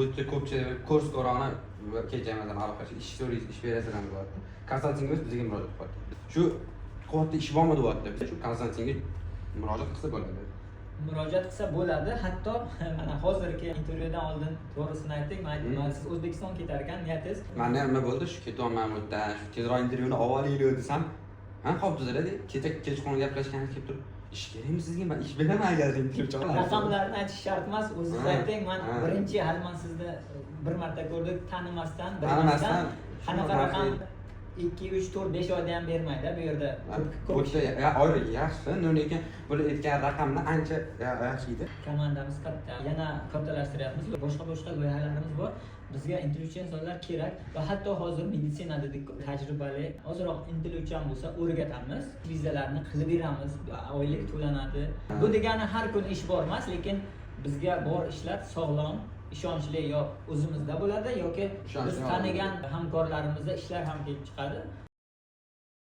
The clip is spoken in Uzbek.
Bu yerda ko'pchilik kurs ko'rani va kecha, masalan, aloqa, ish so'raysiz, ish berasizlarmi deyapti. Konsaltingga emas, bizga murojaat qilyapti. Shu qilyapti, ish bormi deyapti. Shu konsaltingga murojaat qilsa bo'ladi. Murojaat qilsa bo'ladi. Hatto mana hozirgi intervyudan oldin, to'g'risini aytdik, man aytdim, siz O'zbekiston ketar ekan niyatingiz. Mani ham nima bo'ldi, shu ketyapman bu yerdan, shu tezroq intervyuni olib olaylik desam, ha, hop tuzaladi. Kecha kechqurun gaplashganimiz, kelib turib, ish kerakmi sizga, man ish beraman agar intervyu. Raqamlarni aytish shart emas, o'zingiz ayting. Man birinchi, hali man sizni bir marta ko'rdik, tanimasdan, bilmasdan Tanimasdan, qanaqa shu raqam 2, 3, 4, 5 oyda ham bermaydi bu yerda ko'p. Bu yerda ya oylik yaxshi, lekin bular aytgan raqamdan ancha yaxshi edi. Komandamiz katta, yana kattalashtiryapmiz, boshqa boshqa loyihalarimiz bor. Bizga intiluvchan insonlar kerak va hatto hozir meditsina dedik, tajribali, ozroq intiluvchan bo'lsa, o'rgatamiz, vizalarni qilib beramiz, oylik to'lanadi. Bu degani har kun ish bor emas, lekin bizga bor ishlar sog'lom, ishonchli, yo o'zimizda bo'ladi yoki Ishonchli biz tanigan hamkorlarimizda ishlar ham kelib chiqadi.